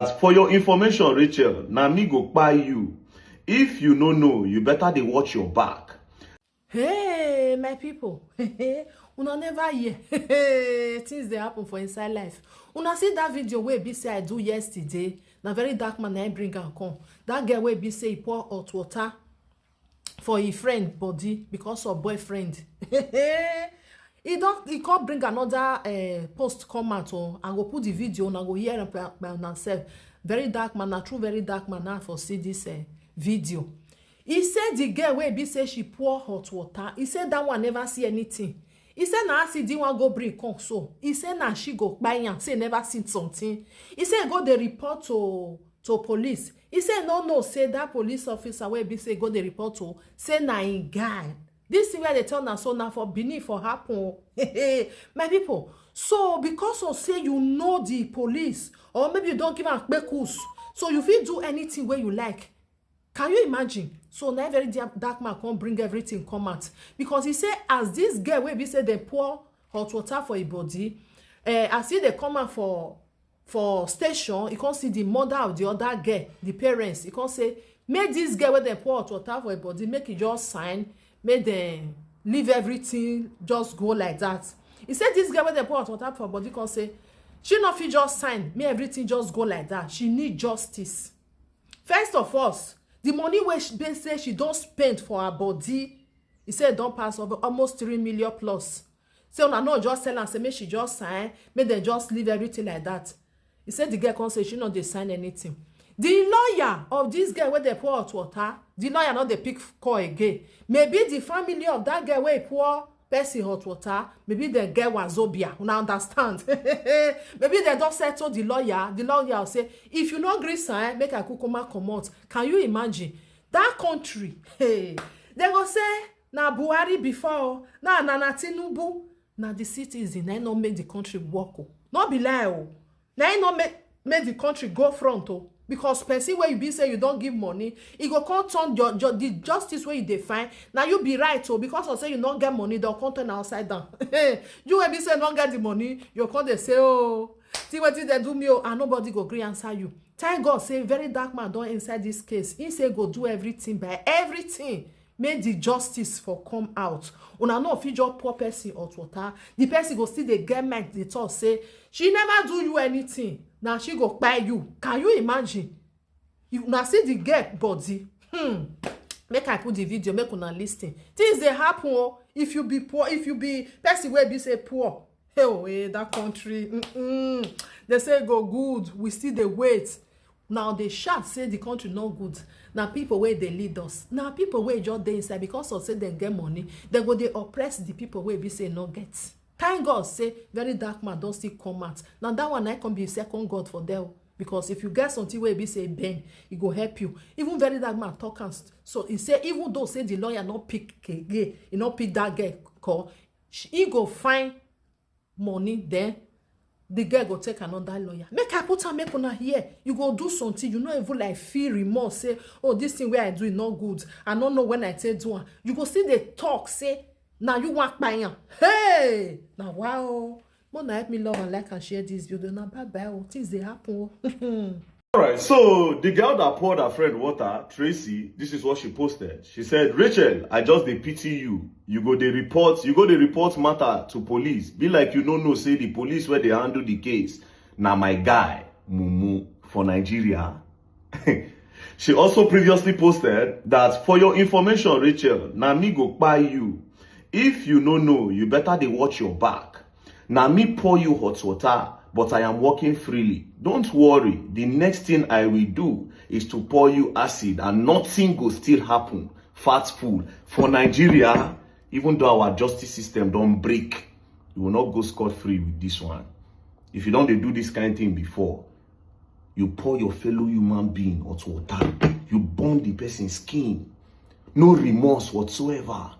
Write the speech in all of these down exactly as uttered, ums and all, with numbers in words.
As for your information, Rachel, na me go kpai you. If you no know, you better dey watch your back. Hey, my people. Una never hear. Things dey happen for inside life. Una see that video wey be say I do yesterday. Na very dark man na him bring am come. That girl wey be say he pour hot water for him friend body because of boyfriend. He don, he come bring another uh, post come out. Oh, I go put the video, una go hear am by, by una sef. Very dark man, na true very dark man na for see this uh, video. He say the girl wey be say she pour hot water, he say that one never see anything. He say na as he did one go bring come so. He say na she go kpai am, say never see something. He say go dey report to to police. He say no no say that police officer wey be say go dey report to say na him guy. This thing wey I dey tell na so na for Benin for happen. Oh. My people, so because of say you know the police or maybe you don give am kpekus, so you fit do anything wey you like. Can you imagine? So na very dark man come bring everything come out because he say as this girl wey be say dem pour hot water for him body, uh, as he dey come out for for station, he come see the mother of the other girl, the parents. He come say make this girl wey dem pour hot water for him body make he just sign, make dem leave everything just go like that. He say this girl wey dem pour hot water for body come say she no fit just sign make everything just go like that. She need justice. First of all, the money wey she be say she don spend for her body, he say e don pass over almost three million plus. Say una no just tell am say make she just sign, make dem just leave everything like that. He say the girl come say she no dey sign anything. The lawyer of this girl wey dey pour hot water, the lawyer no dey pick call again. Maybe the family of that girl wey pour person hot water, maybe dem get wazobia, una understand? Maybe dem don settle the lawyer. The lawyer say if you no gree sign, make I kukuma comot. Can you imagine? That country, hey, dem go say na Buhari before, na na na Tinubu. Na the citizen na no make the country work. Oh, no be lie. Oh, na no make make the country go front. Oh, because person wey you be say you don give money, e go come turn your, your the justice wey you dey find. Na you be right. Oh, because of say you no get money, dem come turn am upside down. You wey be say no get the money, you come dey say oh, see wetin dem do me. Oh, and nobody go gree answer you. Thank God say very dark man don inside this case. He say go do everything by everything make the justice for come out. Una no fit just pour person hot water, the person go still dey get mind dey talk say she never do you anything, na she go kpai you. Can you imagine? You na see the girl body. Hmm. Make I put the video, make una listen. Things dey happen. Oh, if you be poor, if you be person wey be say poor, hey oh, hey, that country, mm-mm. They say go good, we still dey wait. Now they shout say the country no good. Na people wey dey lead us, na people wey just dey inside because of say dem get money, dem go dey oppress the people wey be say no get. Thank God say very dark man don still come out. Na that one na come be second God for them. Because if you get something wey be say bend, e go help you. Even very dark man talk am. So he say even though say the lawyer no pick again, he no pick that girl call, he go find money, then the girl go take another lawyer. Make I put am, make una hear. You go do something, you no even like feel remorse. Say, oh, this thing wey I do is not good. I no know when I take do am. You go see the talk say, now you want kpai am. Hey, now wow. Mona help me love and like and share this video. Now bye bye. Oh, things dey happen. Oh. All right, so the girl that poured her friend water, Tracy, this is what she posted. She said, Rachel, I just dey pity you. You go dey report, you go dey report matter to police. Be like you no know say the police where they handle the case. Na my guy, Mumu, for Nigeria. She also previously posted that for your information, Rachel, na me go kpai you. If you no know, you better dey watch your back. Na me pour you hot water, but I am working freely. Don't worry, the next thing I will do is to pour you acid and nothing go still happen. Fat fool. For Nigeria, even though our justice system don break, you will not go scot-free with this one. If you don dey do this kind thing before, you pour your fellow human being hot water, you burn the person's skin, no remorse whatsoever.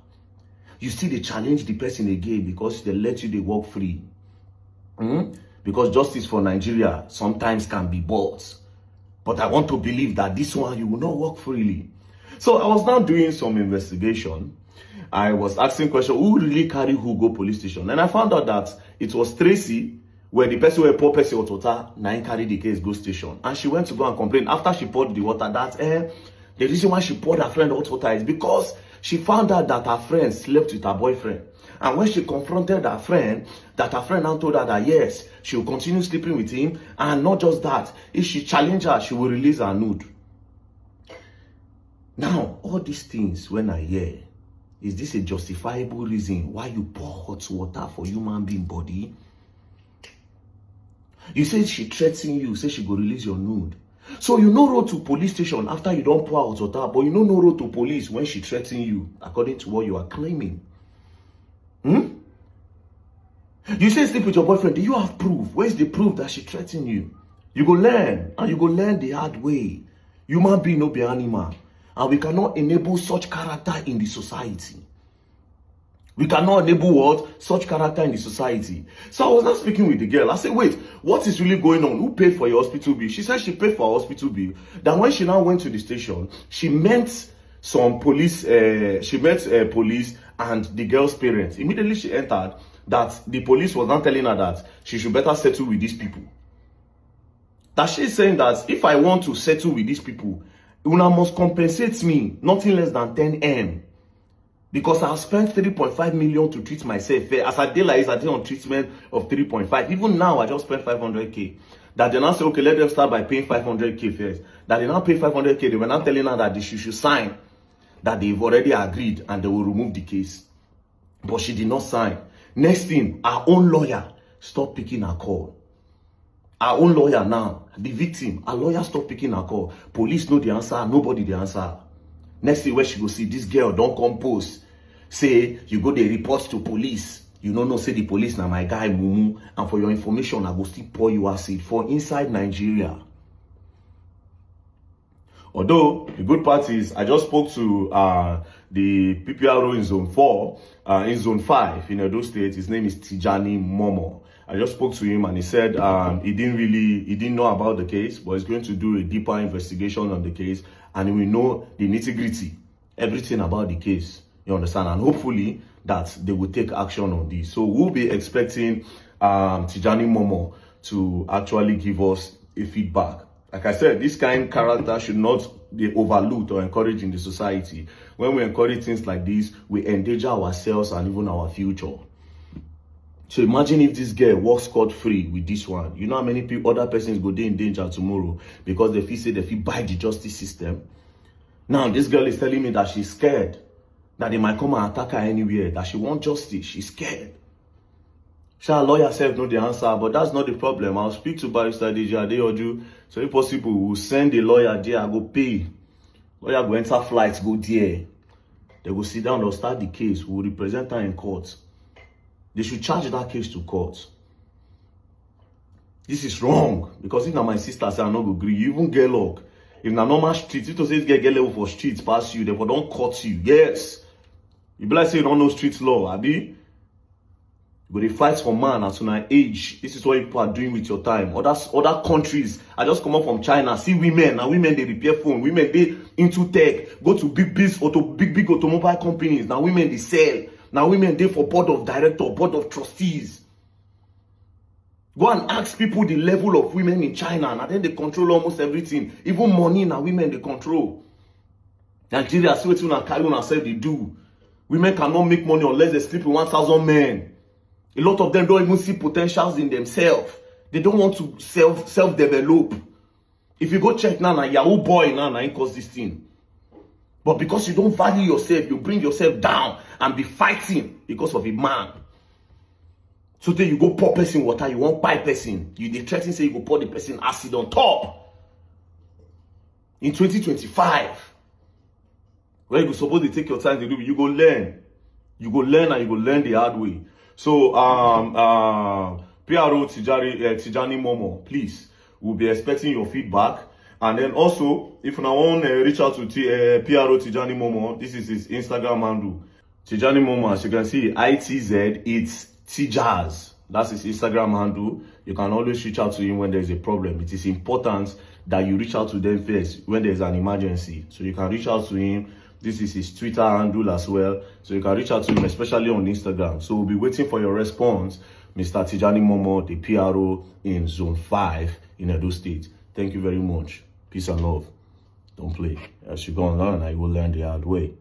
You still dey challenge the person again because they let you dey walk free. Hmm? Because justice for Nigeria sometimes can be bought. But I want to believe that this one, you will not walk freely. So I was now doing some investigation. I was asking questions, who really carry who go police station? And I found out that it was Tracy Where the person wey pour person hot water, na him carry the case go station. And she went to go and complain after she poured the water that, eh, the reason why she poured her friend hot water is because she found out that her friend slept with her boyfriend. And when she confronted her friend, that her friend now told her that yes, she will continue sleeping with him. And not just that, if she challenge her, she will release her nude. Now, all these things when I hear, is this a justifiable reason why you pour hot water for human being body? You say she threaten you, say she go release your nude. So you no road to police station after you don pour hot water, but you no no road to police when she threaten you, according to what you are claiming. Hmm? You say sleep with your boyfriend. Do you have proof? Where's the proof that she threatened you? You go learn, and you go learn the hard way. Human being no be animal, and we cannot enable such character in the society. We cannot enable what? Such character in the society. So I was not speaking with the girl. I said, "Wait, what is really going on? Who paid for your hospital bill?" She said she paid for her hospital bill. Then when she now went to the station, she met some police. Uh, she met uh, police and the girl's parents. Immediately she entered, that the police was now telling her that she should better settle with these people. That she's saying that if I want to settle with these people, una must compensate me nothing less than ten M, because I spent three point five million to treat myself. Eh, as I dey like this, I dey on treatment of three point five. Even now, I just spent five hundred K. That they now say, "Okay, let them start by paying five hundred K first." That they now pay five hundred K. They were now telling her that she should sign, that they've already agreed and they will remove the case. But she did not sign. Next thing, her own lawyer stopped picking her call. Her own lawyer now, the victim, her lawyer stopped picking her call. Police no dey answer, nobody dey answer. Next thing wey she go see, this girl don come post, say you go dey report to police. You no know say the police na my guy mumu. And for your information, I go still pour you acid for inside Nigeria. Although the good part is, I just spoke to uh, the P P R O in Zone four, uh, in Zone five in Edo State. His name is Tijani Momo. I just spoke to him and he said um, he didn't really, he didn't know about the case, but he's going to do a deeper investigation on the case and he will know the nitty gritty, everything about the case. You understand? And hopefully that they will take action on this. So we'll be expecting um, Tijani Momo to actually give us a feedback. Like I said, this kind of character should not be overlooked or encouraged in the society. When we encourage things like this, we endanger ourselves and even our future. So imagine if this girl walks scot-free with this one. You know how many people, other persons go dey in danger tomorrow because they feel say they fit buy the justice system. Now this girl is telling me that she's scared, that they might come and attack her anywhere, that she want justice, she's scared. Sha, lawyer sef no dey answer, but that's not the problem. I'll speak to Barrister D J Adeyoju. So if possible, we'll send a lawyer there. I go pay. Lawyer go enter flight, go there. They go sit down, they'll start the case. We'll represent her in court. They should charge that case to court. This is wrong, because if na my sister say I no go gree, you even get luck. If na normal street, if to say this girl get level for street pass you, they for don cut you. Yes. You be like say you don't know street law, abi? You go dey fight for man as una age. This is what people are doing with your time. Other other countries, I just come up from China. See women, now women they repair phone. Women they into tech. Go to big big auto big big automobile companies. Now women they sell. Now women they for board of director, board of trustees. Go and ask people the level of women in China. Now then they control almost everything. Even money, now women they control. Nigeria, see wetin una carry una sef dey do. Women cannot make money unless they sleep with one thousand men. A lot of them don't even see potentials in themselves. They don't want to self self develop. If you go check now, na Yahoo boy now, na him cause this thing. But because you don't value yourself, you bring yourself down and be fighting because of a man. So then you go pour person water, you won't buy person. You dey threaten say you go pour the person acid on top. In twenty twenty-five, where you go suppose to take your time to do, you go learn. You go learn and you go learn the hard way. So um uh, P R O Tijari, uh, Tijani Momo, please, we'll be expecting your feedback. And then also, if you want to uh, reach out to T, uh, P R O Tijani Momo, this is his Instagram handle. Tijani Momo, as you can see, I T Z, it's Tijaz. That's his Instagram handle. You can always reach out to him when there's a problem. It is important that you reach out to them first when there's an emergency. So you can reach out to him. This is his Twitter handle as well. So you can reach out to him, especially on Instagram. So we'll be waiting for your response. Mister Tijani Momo, the P R O in Zone five in Edo State. Thank you very much. Peace and love. Don't play. As you go online, I will learn the hard way.